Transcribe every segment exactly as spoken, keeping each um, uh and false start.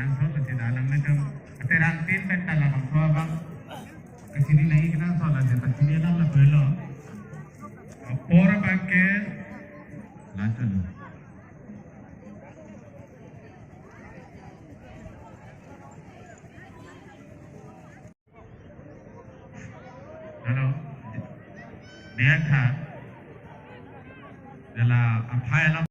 Bangso pachini alam nelitum aterang tin pen ta labangso abang kachini nangji kenangsot, la je pachini alam lapulo. Apor abang ke la cholo. Hello. Dia tha. Dala aphai alam.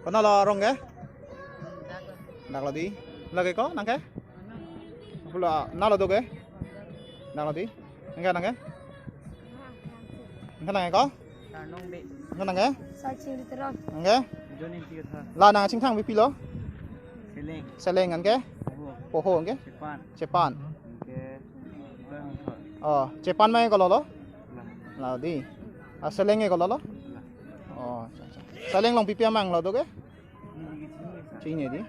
Konatlo arong ke? Dak lo dei. Lake ko nang ke? Pulo nalo do ke? Dak lo dei. Nang ke, nang ke? Nang ke, nang ke ko? Tarnong Bey. Nang ke, nang ke? Saching Literon. Nang ke? Johnny Tirtha. La nang chingthang pipi lo? Seleng. Seleng, nang ke? Poho. Poho, nang ke? Chepan. Chepan. Nang ke? Oh, Chepan mai ko lo lo? La. La dei. Ah, Seleng ko lo lo? La. Oh, acha, acha. Seleng along pipi amang lo do ke? Chini dei.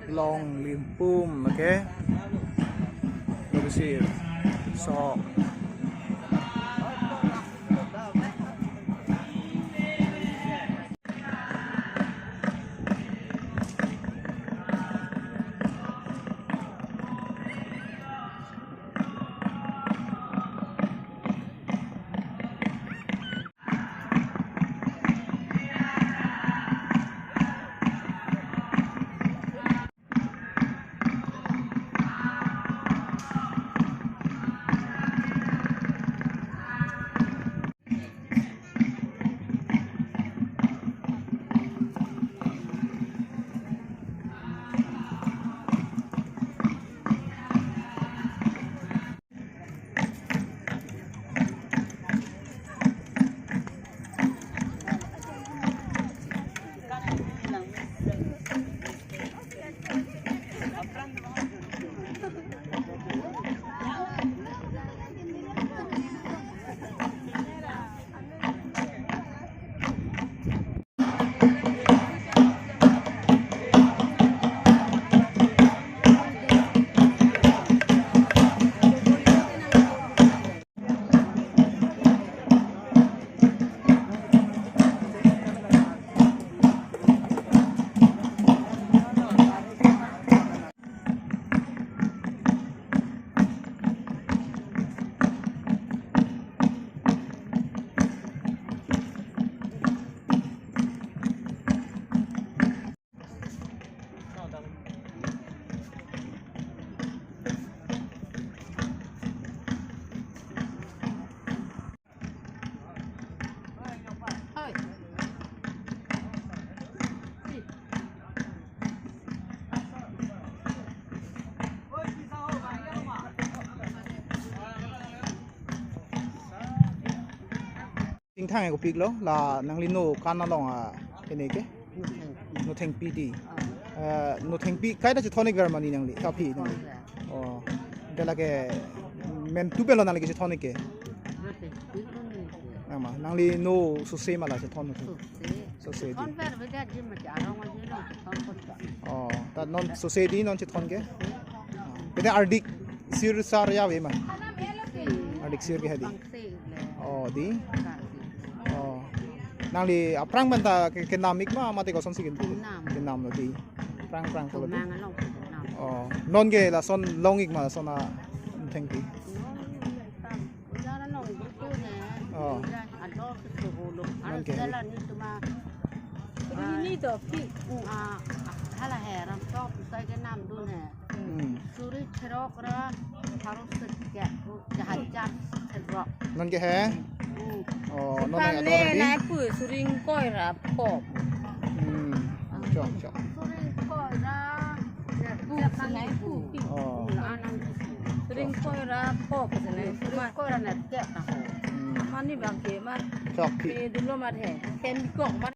Long limpum, okay. Lo bisir. So. Ingthang e kopiklo, la nangli no kan along a, kene ke? Nothengpi. Nothengpi dei. Ah. Eh, Nothengpi kaita chethon-ik ver ma nangli, kaphi nangli? Thon ver. Oh. Ante lake men tu pen lo nangli kechethon-ik ke? Nothengpi ko ni ke. Ama, nangli no sose ma la chethon? Sose. Sose dei. Thon ver beda ji ma arong aji lo, thon kon ta. Oh, ta non sose dei non chethon ke? Sose. Beda ardik sir sar ya ave ma? Sir. Ardik sir ke hadi. Pangse le. Oh, dei. Pangse. Oh. Nangli aphrang pen ta ke, kenam-ik ma, mate kosonsi kin? Kenam. Kenam lo dei. Aphrang aphrang ko lo dei. Kemang along kenam. Oh. Non ke lason long-ik ma lason a Nothengpi? Long-ik tam. Ujar along gitu ne. Oh. Ujar ador ke holo. Non ke. Arus jalan itu ma. Ini to, ki. Ah, hala he, ram tok, sai kenam dun he. Hmm. Suri therok ra, harus sejak, jahat-jahat therok. Non ke he? Hmm. Oh, non Sepan nang le, ador lagi? Nai pu, suri ingkoi ra, pop. Hmm. Chok, chok. Suri ingkoi ra, pu, nai pu. Oh. Anang. Suri ingkoi ra, pop, nai pu. Suri ingkoi ra, nai pu. Hmm. Mani bang ke, ma. Chok, ki. Ke dulu ma he. Kem bikok, ma.